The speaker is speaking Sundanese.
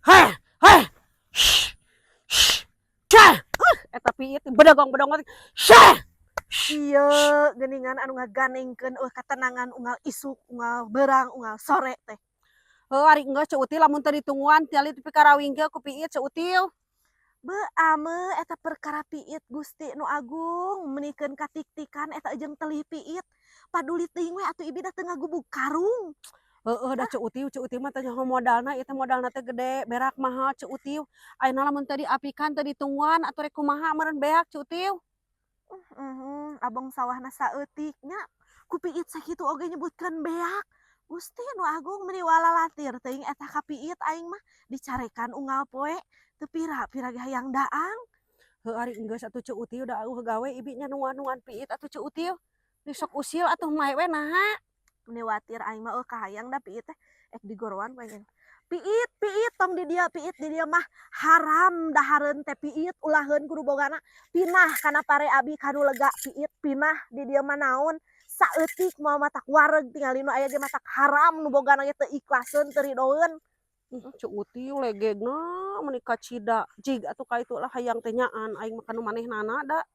Heh, heh. Shh. Shh. Syah. Eta piit bedagong-bedagong. Syah. Ieu geuningan anu ngaganengkeun eueuh katenangan unggal isuk, unggal beurang, unggal sore teh. Heuh, ari enggeus, Ceu Util, lamun teu ditungguan tiali tepi ka rawing kieu ku piit, Ceu Util. Beuh, ame eta perkara piit, Gusti nu Agung, meunikeun katik-tikan eta jeung telih piit. Paduli teuing we atuh ibi da teu ngagubug karung. Heeh da, Ceu Util, Ceu Util mah teh nyaho modalna, ieu teh modalna teh gede, berak mahal, Ceu Util. Ayeuna lamun teu diapikan, teu ditungguan atuh rek kumaha meureun beak, Ceu Util. Abong sawahna saeutik nya, ku piit sakitu oge nyebutkeun beak. Gusti nu Agung, meuni walalatir teuing eta ka piit aing mah, dicarekan unggal poe teu pira-pira ge hayang daang. Heuh, ari enggeus atuh, Ceu Util, da eueuh gawe ibi nya nungguan-nungguan piit atuh, Ceu Util. Di sok usil atuh mae we naha. Meuni watir aing mah eueuh kahayang da piit teh ek digorowan ku aing. Piit, piit tong di dieu, piit di dieu mah haram dahareun teh piit, ulaheun kudu bogana. Pinah kana pare abi kanu lega piit, pinah di dieu mah naon saeutik moal matak wareg, tingali nu aya ge matak haram nu bogana ge teu ikhlaseun, teu ridoeun. Ceu Util legegna meuni kacida jig atuh ka itu lah hayang teh nyaan aing mah kanu manehnana da.